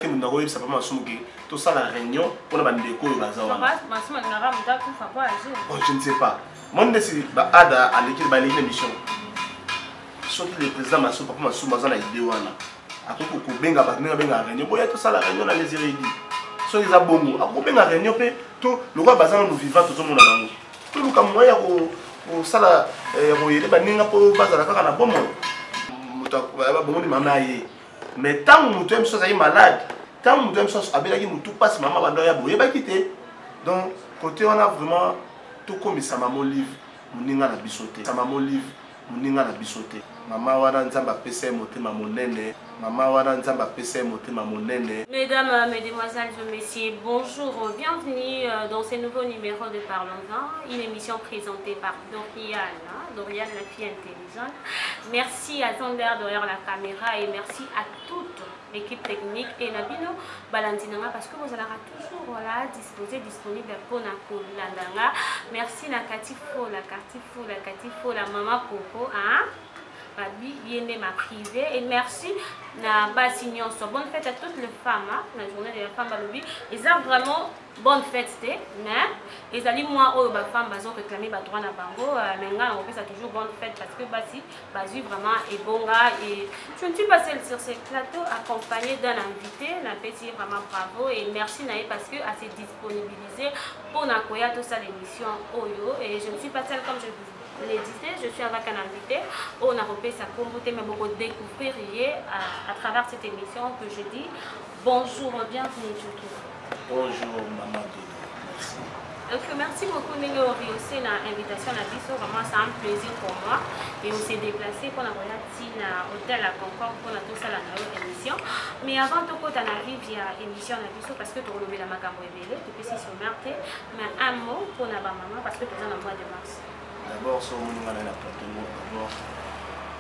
Te moto nakoyebisa papa Masumu ke tosala réunion mpona bandeko oyo baza wana. Bon, je ne sais pas. Moi ndesi ba ada aleki baleki na mission. Soki le président Masumu, papa Masumu aza na idée wana, akoki kobenga bato ndenge abenga réunion, boya tosala réunion na les érudits. Soki eza bongo, akobenga réunion mpe to lokola baza nanu vivant tozomona bango. Toluka moyen ya kosala ya koyede baninga mpo bazala kaka na bomoi. Moto bomoni mama ye. Mais ntango moto ya biso azali malade, ntango moto ya biso abelaki motu mpasi, mama bando ya boyebaki te. Donc côté wana vraiment tokomisa mama Olive moninga na biso te. Mama Olive moninga na biso te. Mama wana Nzambe apesa ye motema monene. Mama wana Nzambe apesa ye motema monene. Mesdames, mesdemoiselles et messieurs, bonjour, bienvenue dans ce nouveau numéro de Parlons-en, une émission présentée par Doriane, hein, Doriane la fille intelligente. Merci à Zander derrière la caméra et merci à toute l'équipe technique et Nabino Balandinanga parce que vous allez toujours voilà, disposé, disponible pour Nakolandanga. Merci na Kati Fola, Kati Fola, Kati Fola, Maman Coco, hein? Babi, Yende ma privée et merci na basi nyonso. Bonne fête à toutes les femmes, hein? La journée de la femme balobi. Et ça vraiment bonne fête te, mais ezali moi oyo ba femme bazo réclamer ba droit na bango, mais nga na kopesa toujours bonne fête parce que basi bazui vraiment ebonga. Et je ne suis pas seule sur ce plateau, accompagnée d'un invité, na pesi vraiment bravo et merci na ye parce que a s'est disponibilisé pour na koya tout ça l'émission oyo. Et je ne suis pas seule, comme je vous le disais, je suis avec un invité oyo na kopesa kombo te, mais boko découvrir ye à travers cette émission que je dis bonjour, bienvenue surtout. Bonjour Maman Dodo, merci. Donc merci beaucoup ndenge oriosé na invitation na biso, vraiment c'est un plaisir pour moi et on s'est déplacé pour na koya ti na hôtel à Concorde pour na tosala na yo émission. Mais avant tokota na vivre ya émission na biso parce que tokolobela makambo ebele topesi sommaire te, mais un mot pour na ba maman parce que toza na mois de mars. D'abord so omoni nga na plateau moko, d'abord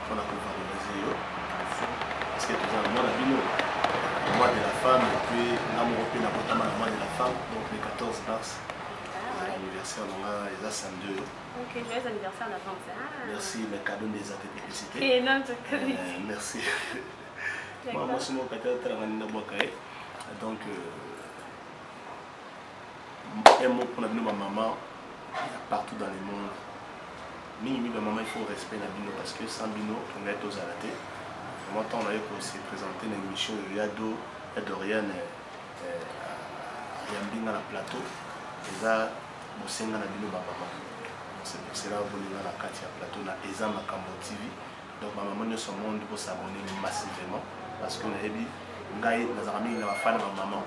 pour na kovaloriser yo parce que toza na mois na bino, mois de la femme, et puis nga moko mpe nabotama na mois de la femme, donc le 14 mars anniversaire na nga eza samedi oyo. Ok, joyeux anniversaire d'avance. Ah. Merci, mais cadeau nde eza te publicité. Eh, non, c'est que merci. Moi, moi, sinon, kata talanga nina bwaka ye. Donc, un mot pour la bino ba maman partout dans le monde. Mingi mingi ba maman, il faut respect na bino parce que sans bino, on est tous à la tête. Vraiment, tant on a eu pour se présenter dans l'émission Yado, ya Doriane, Yambinga na plateau. Eza bosenga na bino ba maman. C'est pour cela que vous na kati ya plateau na Eza Makambo TV. Donc ba maman nyonso monde pour s'abonner massivement parce que nayebi ngai nazalaka mingi na ba fan ba maman.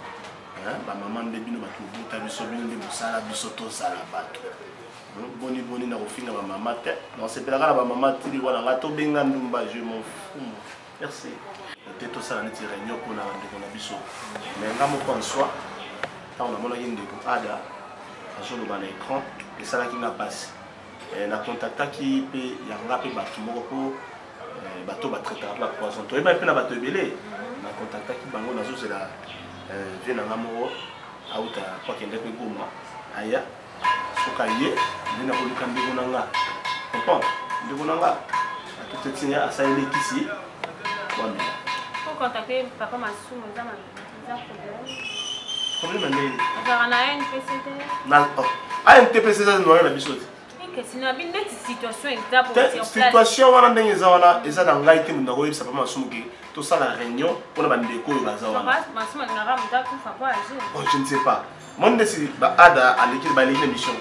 Hein, ba maman nde bino bato bobota biso, bino nde bosala biso tozala bato. Boni boni na kofinga ba maman te. Nasepelaka na ba maman tili wana nga tobenga ndumba, je m'en fous moi. Merci. Te tosala neti réunion mpona bandeko na biso. Mais nga moko en soi, ntango namonaki ndeko Ada azoloba na écran, esalaki nga mpasi. Na contactaki mpe yanga mpe bato moko mpo bato batraitaka mpe bapoison. Toyebaki mpe na bato ebele. Na contactaki bango, nazozela vie na nga moko auta po akende mpe Goma aya. Soki aye nde nakoluka ndeko na nga, comprendre ndeko na nga atuteti asaleli kisi wamela. Faut contacter papa Masumu, eza eza problème. Problème ya ndenge? Azalaka na ANPC te. Na, oh, ANTPC eza noyo na biso te. Situation wana ndenge eza wana eza na ngai te, moto nakoyebisa papa Masumu ke tosala réunion mpona bandeko oyo baza wana. Bon, je ne sais pas. Moi ndesi ba ada aleki baleki na mission.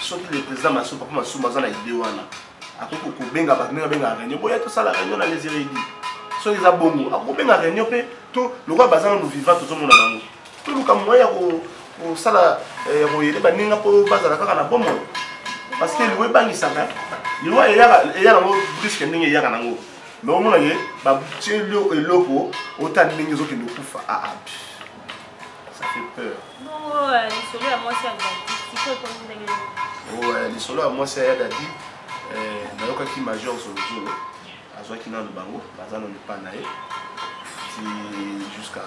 Soki le président Masumu, papa Masumu aza na idée wana, akoki kobenga bato ndenge abenga réunion, boya tosala réunion na les érudits. Soki eza bongo, akobenga réunion mpe to lokola baza nanu vivant tozomona bango, toluka moyen ya kosala ya koyede baninga mpo bazala kaka na bomoi parce que liwa ebangisaka, liwa eya nango brusque ndenge eyaka nango, mais omona ye batie eloko ota ndenge ezokende kokufa. Ah, ah, ça fait peur. Bongo lisolo ya mwasi ya Dadi sikoyo ekomi ndenge nini? Ouais, lisolo ya mwasi ya Dadi, nayokaki major Zolozolo azwaki nanu bango, baza nanu epai na ye ti jusqu'à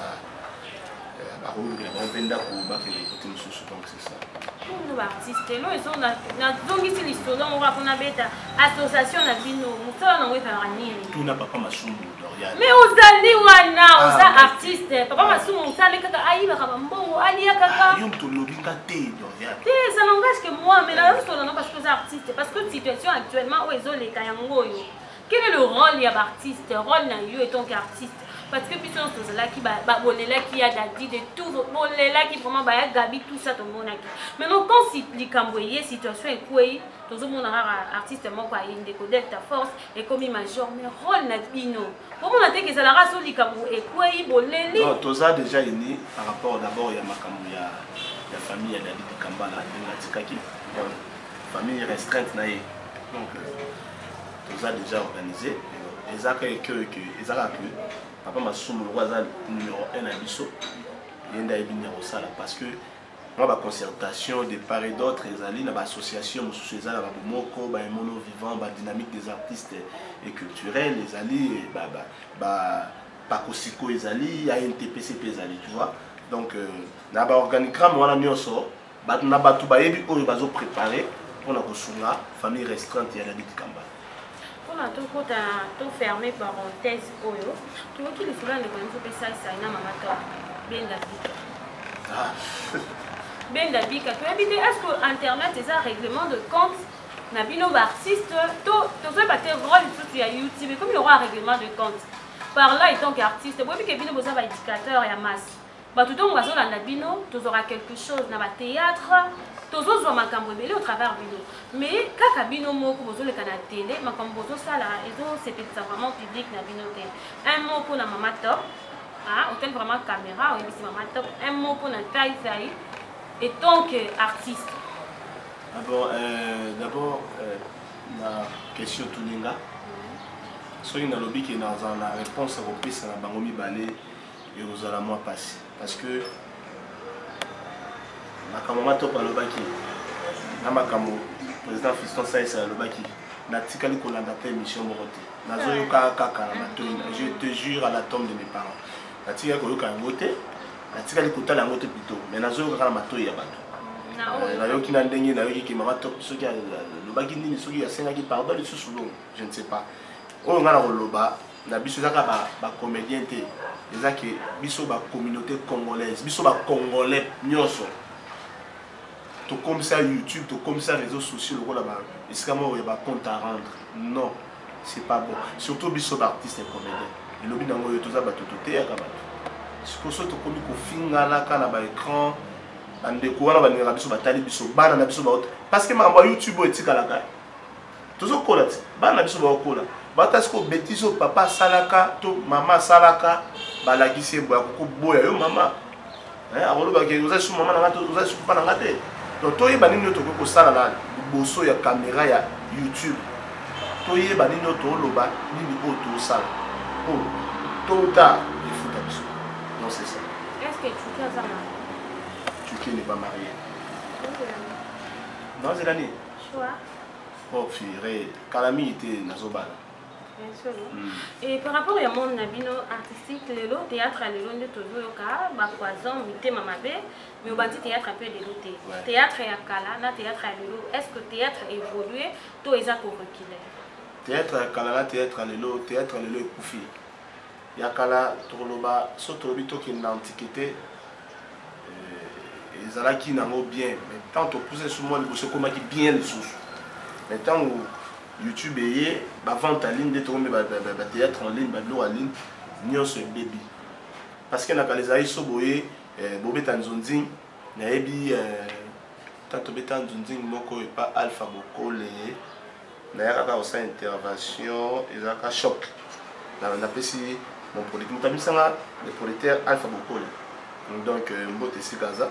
Bakolukela bango mpe ndako bakende kote mosusu, donc c'est ça. Bino baartiste elo ezo nazongisi lisolo moko mpo nabeta association na bino, mosala nango ezalaka nini? Tuna papa Masumu, Dorian. Mais ozali wana, oza artiste. Papa Masumu osali kaka ayibaka bambongo, alia kaka. Yo moto olobi, nga te, Dorian. Te, ça n'engage que moi, mais nazosolola no parce que oza artiste, parce que situation actuellement oyo ezoleka yango oyo, quel est le rôle ya baartiste, rôle na yo etant qu'artiste? Parce que biso nyonso tozalaki, bolelaki ya Dadi de tout, bolelaki vraiment baya Gabi, tout ça tomonaki. Maintenant, quand si likambo eye, situation ekwei, tozomona kaka artiste moko aye, ndeko Delta Force ekomi major. Mais rôle na bino, bomona te ke ezalaka so likambo ekwei, boleli? Non, toza déjà uni par rapport d'abord ya makambo ya famille ya David Kambala, ndenge atikaki famille restreinte na ye. Donc toza déjà organisé. Eza kaka ke eza kaka ke papa Masumu loko aza numéro 1 na biso, ye nde ayebi nini ya kosala, parce que mwa baconcertation de part et d'autre ezali na baassociation mosusu, eza na babomoko, baemono vivant, badynamique des artistes et culturels ezali, bakosiko ezali, ANTPC mpe ezali, tu vois. Donc na baorganigramme wana nyonso, bato na bato bayebi oyo bazoprépare mpona kosunga famille restreinte ya David Kamba. Mpona tokota, toferme parenthèse oyo, toyoki lisolo ya ndeko na biso mpe Saisai na mama Top, Benda Bika. Benda Bika, toyebi te, est ce que internet eza règlement de compte na bino baartiste to tozoyeba te? Rôle lisusu ya YouTube ekomi lokwa règlement de compte par là. Etant que artiste, boyebi ke bino boza baéducateur ya masse, bato ntongo bazolanda bino, tozwaka quelque chose na bathéâtre, tozozwa makambo ebele au travers bino. Mais kaka bino moko bozoleka na télé, makambo bozosala ezosepelisa vraiment public na bino te. Un mot mpona mama Top, otel vraiment caméra, oyebisi mama Top un mot mpona Tai Tai etant que artiste. Ah bon, d'abord na question toninga, soki nalobi ke nazala na réponse ya kopesa na bango mibale, ekozala mwa mpasi, parce que makambo Matop alobaki na makambo président Fiston Saisa alobaki, natikali kolanda te émission moko te, nazoyoka kaka na matoi. Je te jure à la tombe de mes parents, natikali koyoka yango te, natikali kotala yango te plutôt, mais nazoyoka kaka na matoi ya bato. Nayoki na ndenge nayoki ke mama Top soki alobaki nini, soki asengaki pardon lisusu, bongo je ne sais pas. Oyo ngai na koloba na biso, eza kaka bacomédien te, eza ke biso bacommunauté congolaise, biso bacongolais nyonso, tokomisa YouTube, tokomisa réseaux sociaux lokola esika moko ya bacompte à rendre. Non, c'est pas bon, surtout biso baartiste comédien. Elobi nango oyo, toza bato toteyaka bato. Sikoyo so tokomi kofinganaka na baécran, bandeko wana balingaka biso, batali biso, bana na biso baota, parce que makambo ya YouTube oyo etikalaka. Tozokola ti bana na biso baokola, bata sikoyo bétise oyo papa asalaka to mama asalaka, balakisi ye boye, akokoboya yo mama, akolobaki oza lisusu mama na nga te, oza lisusu papa na nga te. Donc toyeba nini oyo tokoki kosala na liboso ya caméra ya YouTube, toyeba nini oyo toloba, nini oyo tosala po tôt ou tard efuta biso. Donc c'est ça. Est-ce que Chuki aza marié? Chuki n'est pas marié. Nazela nini? Choix. Oh purée, kala mingi te nazobala. Et par rapport ya monde na bino artistique lelo, théâtre ya lelo nde tozoyoka bapoison, mitema mabe, mais obandi théâtre mpe lelo te. Théâtre ya kala na théâtre ya lelo, est ce que théâtre évolue to eza koreculer? Théâtre ya kala na théâtre ya lelo, théâtre ya lelo ekufi. Ya kala, tokoloba so tolobi tokende na antiquité, ezalaki nango bien, mais tant topuse lisusu mwa liboso, ekomaki bien lisusu. Mais ntango YouTube eye, bavente en ligne nde tokomi, bathéâtre en ligne, babiloko en ligne nyonso ebebi, parce que na kala ezalaki so boye, bobeta nzonzing. Nayebi tant tobeta nzonzing moko epa Alpha Bokole, nayaka kaka kosala intervention, ezalaka choc. Napesi mon producteur, moto abimisanga, le producteur Alpha Bokole. Donc mbote esika aza.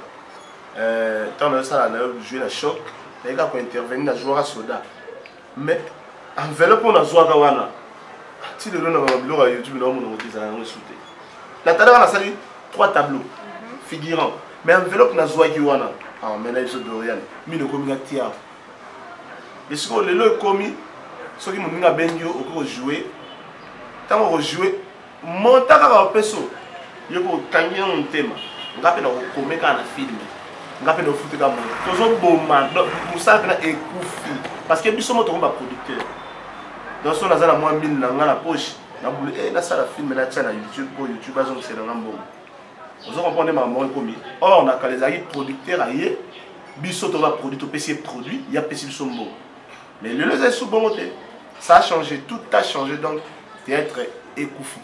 Ntango nazosala, nayo jouer na choc, nayeka kointervenir, nazwaka soda, mais enveloppe oyo nazwaka wana, ti lelo na biloko ya YouTube naomona ngo te, ezala yango esu te. Natalaka, nasali trois tableaux figurant, mais enveloppe nazwaki wana, mais na biso Dorian mino ekomi na tiare. Esikoyo lelo ekomi, soki moninga abengi yo, okoki kojouer. Ntango okojouer, monta kaka opeso yo, kokangi yango motema. Nga mpe nakokome kaka na film, nga mpe nakofuti kaka moto. Tozoboma mosala mpena ekufi, parce que biso mo tokomi baproducteur. Donc so naza na mwa 1000 na nga na poche, nabulu eh, nasala film, natia na YouTube mpo YouTube azongisela nga mbongo. Ozo comprendre makambo yango ekomi. Or na kala ezalaki producteur aye, biso to baproduit, topesi ye produit, ye apesi biso mbongo. Mais lelo ezali su bongo te, ça a changé, tout a changé. Donc théâtre ekufi.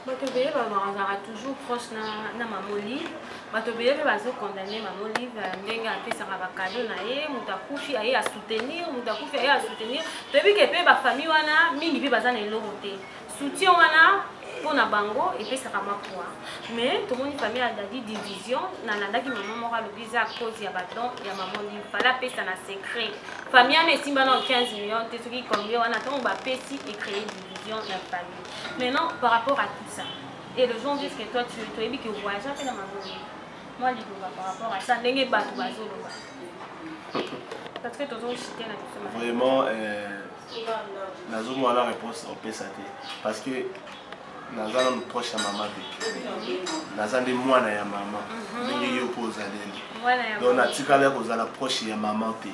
Bato ebele bazalaka toujours proche na Mama Olive. Bato ebele mpe bazocondamner Mama Olive ndenge apesaka bacadeau na ye. Moto akufi, aye asoutenir. Moto akufi, aye asoutenir. Toyebi ke mpe bafamille wana mingi mpe baza na eloko te. Soutien wana mpona bango epesaka mwa poids. Mais tomoni famille ya Dadi division. Nalandaki mama moko alobi eza cause ya badon ya Mama Olive, fala apesa na secret. Famille wana esimba na 15 millions te, soki combien wana. Ntango bapesi, ecréer division na famille. Maintenant, par rapport à tout ça et les gens disent que toi tu toyebi ke voyage mpe na Mama Olive, mwa liloba par rapport à ça, ndenge bato bazoloba, parce que tozochite na biso. Vraiment, nazomona réponse opesa te, parce que naza nanu proche ya mama te. Naza nde mwana ya mama, ndenge yo mpo ozaleli. Donc natikala kozala proche ya mama te.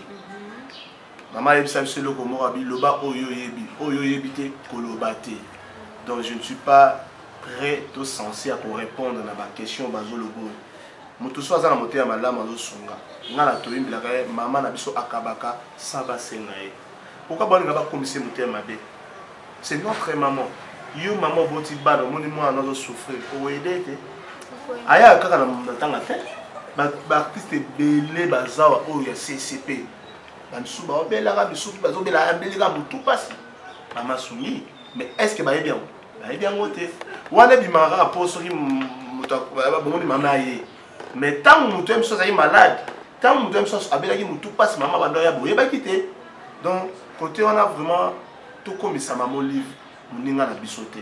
Mama ayebisa biso eloko moko, abi: loba oyo oyebi, oyo oyebi te, koloba te. Donc je ne suis pas prêt to censé ya korépondre na baquestion bazoloba. Oyo moto so aza na motema malamu, azosunga. Ngai na toyimbelaka ye mama na biso, akabaka sa basenga ye. Pourquoi balinga bakomisa motema mabe? C'est notre maman. Yo mama oboti bana, omoni mwana azosouffrir, oaider te. Ayaka kaka na ntanga te. Baartiste ebele bazawa oyo ya CCP, bamisusu baobelaka, misusu bazobela, ayambelika motu mpasi, mama sungi. Mais est ce que bayebi yango? Bayebi yango te. Wana ebimaka kaka mpo soki moto bomoni mama ye. Mais ntango moto ya miso azalaki malade, ntango moto ya miso abelaki motu mpasi, mama bando ya boyebaki te. Donc côté wana vraiment, tokomisa Mama Olive moninga na biso te.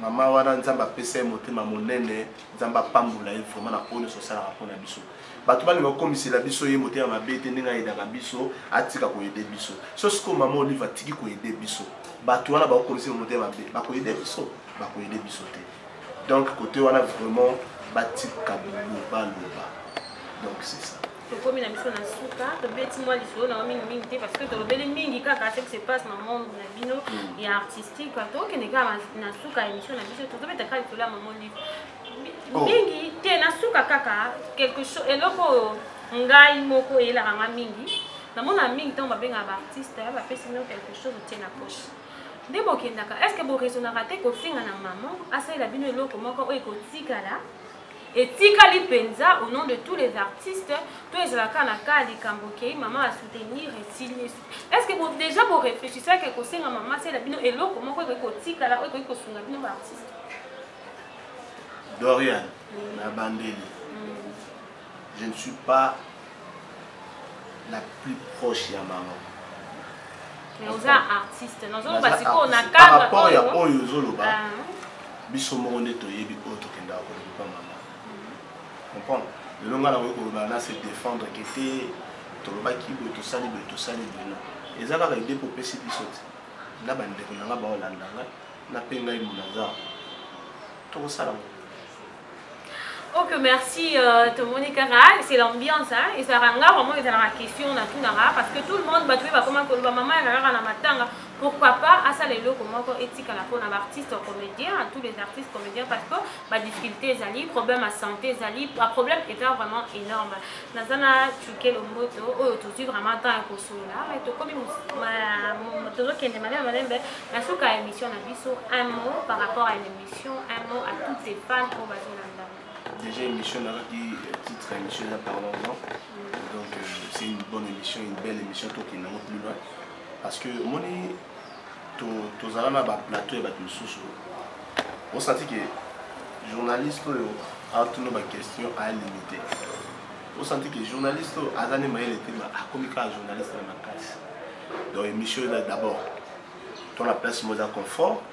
Mama wana, Nzambe apesa ye motema monene, Nzambe apambola ye vraiment na oyo nyonso asalaka mpona biso. Bato balinga kokomisela biso ye motema mabe te. Ndenge aaidaka biso, atika koaider biso. So sikoyo Mama Olive atiki koaider biso, bato wana bakokomisela motema mabe, bakoaider biso? Bakoaider biso te. Donc côté wana vraiment, batika baloba. Donc c'est ça. Tokomi na biso na suka. Tobeti mwa lisolo nango mingimingi te, parce que tolobeli mingi kaka ce qui se passe na monde na bino ya artistique. Tokende kaka na suka ya émission na biso, tozobeta kaka lisolo ya Mama Olive mingi te. Na suka kaka quelque chose, eloko oyo ngai moko eyelaka nga mingi, namona mingi ntango babengaka baartiste, bapesi bino quelque chose, otie na poche nde bokendaka. Est ce que boraisonnaka te kofinga na mama asalela bino eloko moko oyo ekotikala, etikali mpenza au nom de tous les artistes, to ezalaka na ka likambo kei mama asoutenir, esili? Est ce que bo, déjà boréfléchissaka kosenga mama asalela bino eloko moko ekoki kotikala, oyo ekoki kosunga bino baartiste? Dorian, na bandeli, je ne suis pas la plus proche ya mama. Mais oza artiste, nazoloba sikoyo na par rapport ya oyo ozoloba. Biso moko nde toyebi oyo tokendaka koloba pa mama. Comprendre, lelo ngai nakoki koloba na se défendre ke te, tolobaki boye, tosali boye, tosali boye. Non, eza kaka idée mpo opesi biso te na bandeko na nga baolanda ngai na mpe ngai monaza tokosala ngo. Ok, merci. Tomoni kaka, c'est l'ambiance, hein. Et ça ranga vraiment ezalaka question na tunaka, parce que tout le monde bato bakoma koloba mama ya kaka na matanga, pourquoi pas asala eloko moko etikala mpona baartiste comédien, tous les artistes comédiens, parce que badifficulté ezali, problème ya santé ezali, baproblème eza vraiment énorme. Naza na Tuke Lomboto oyo tozwi vraiment temps ya kosolola, mais tokomi, tozokende malembe malembe na suka ya émission na biso. Un mot par rapport à l'émission, un mot à toutes les fans oyo bazolanda. Déjà, émission nazaki, titre émission eza Parlons-en. Donc c'est une bonne émission, une belle émission. Tokende yango plus loin, parce que omoni, tozala na baplateau ya bato mosusu, osenti ke journaliste oyo atuna baquestion alimité, osenti ke journaliste oyo aza nde mayele te, akomi kaka journaliste na makasi. Donc émission eza d'abord to na place mo eza confort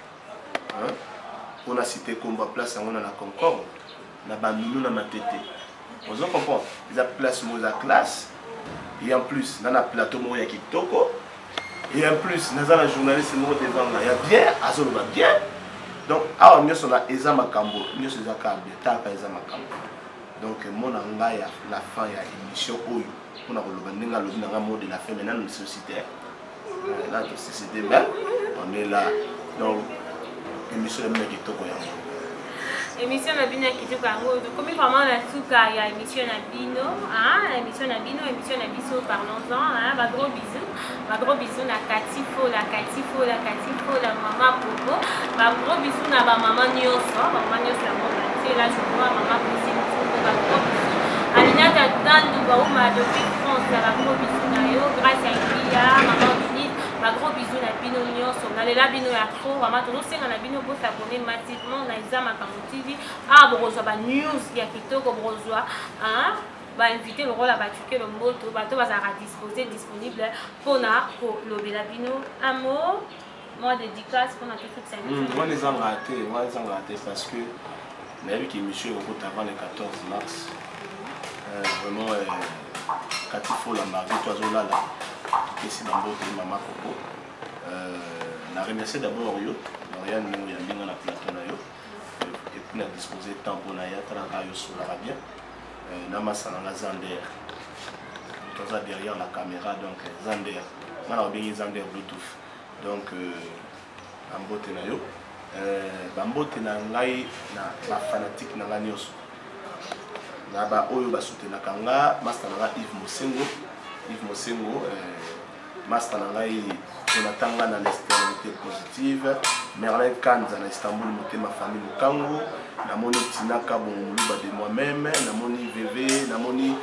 mpona cité kombo place yango na la Concorde, na Bandundu, na Matete. Ozo comprendre, eza place moko eza classe. Et en plus na plateau moko ya kitoko, et en plus naza na journaliste moko devant nga ya bien, azoloba bien. Donc awa nyonso na eza makambo nyonso eza kaka bien, talaka eza makambo. Donc mona ngai ya la fin ya émission oyo mpona koloba ndenge alobi na ngai mot de la fin. Maintenant nous société là, société, mais on est là. Donc émission na bino ya kitoko yango. Émission na bino ya kitoko yango, tokomi vraiment na suka ya émission na bino, émission na bino, émission na biso Parlons-en. Ba gros bisous, ba gros bisous na Kati Fola, Kati Fola, Kati Fola, mama Popo. Ba gros bisous na bamama nyonso, bamama nyonso ya monde entier. Là je vois mama Posi Mosuko, ba gros bisous. Aminata Dandu Bauma depuis France, ba gros bisous na yo. Grâce à Kia, mama Denise, ba gros bisous na bino nyonso. Nalela bino ya trop vraiment. Tozosenga na bino bos'abonner massivement na Eza Makambo TV. Awa bokozwa ba news ya kitoko, bokozwa ba invité lokola Batuke Lomboto, bato bazalaka disposé, disponible mpona kolobela bino. Un mot, mwa dédicace mpona tosukisa émission. Wana ezangaka te, wana ezangaka te, parce que nayebi ke émission ekokota avant le 14 mars. Vraiment Kati Fola mardi to azolala, topesi bambote mama Koko. Na remercier d'abord yo Marianne, ndenge oyambi nga na plateau na yo et puis na disposer temps mpona ya talaka yo, solaka bien na masa na nga Zander, moto aza derrière la caméra. Donc Zander, nga na obengi Zander Bluetooth. Donc bambote na yo, bambote na ngai na ba fanatique na ngai nyonso, na baoyo basoutenaka nga, master na nga Yves Mosengo, Yves Mosengo, master na ngai Jonathan nga na l'externalité positive, Merlin Kanza na Istanbul, motema famille Mokango, namoni Tina Kabongo Moluba de moi-même, namoni Veve, namoni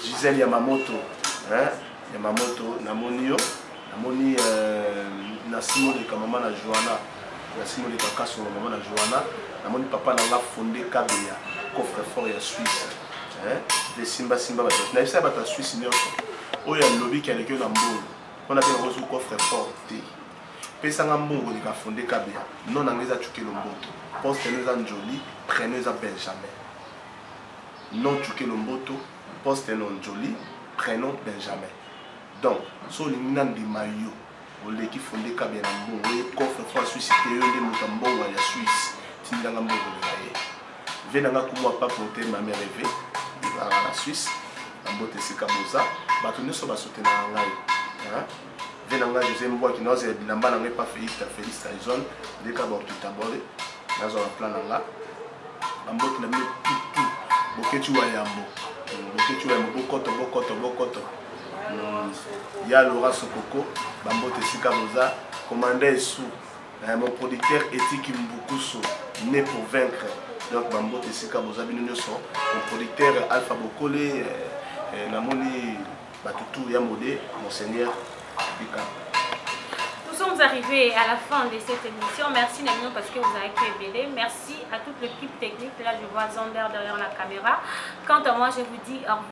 Gisèle Yamamoto, hein? Yamamoto, namoni yo, namoni Nasimoleka mama na Joana, Nasimoleka Kasongo mama na Joana, namoni papa na nga Fonde Kabeya, coffre fort ya Suisse, de simbasimba bato nayebisa bato ya Suisse nyonso oyo alobiki aleki yo na mbongo mpona mpe nakozwi coffre fort te. Pesanga mbongo oleka Fonde Kabeya. Non na nga eza Tshukelo Mboto, poste no eza Njoli, prénom eza Benjamin. Non Tshukelo Mboto, poste no Njoli, prénom Benjamin. Donc so olingi na ndima yo oleki Fonde Kabeya na mbongo, oye coffre fort ya Suisse te, yo nde moto ya mbongo ya Suisse, tindanga mbongo olinga ye. Ve nanga kumwa papo te, mame reve ezalaka na Suisse na mbote esika boza bato nyonso basoutenaka ngai. Ve na ngai José Mbwaki, nazela bilamba na ngai pa Félix, Félix Tyson ndeka bakita bole, nazwa ba plan na nga. Bambote na bino tutu, Boketi wa yambo, Boketi wa yambo, bokoto bokoto bokoto ya Laura Sokoko, bambote esika boza. Commandant Esu, mon producteur Etiki Mbukusu, né pour vaincre. Donc bambote esika boza bino nyonso, mon producteur Alpha Bokole, namoni batutu ya mode, monseigneur Bika. Nous sommes arrivés à la fin de cette émission. Merci Namino parce que vous avez été ebele. Merci à toute l'équipe technique. Là, je vois Zander derrière la caméra. Quant à moi, je vous dis au revoir.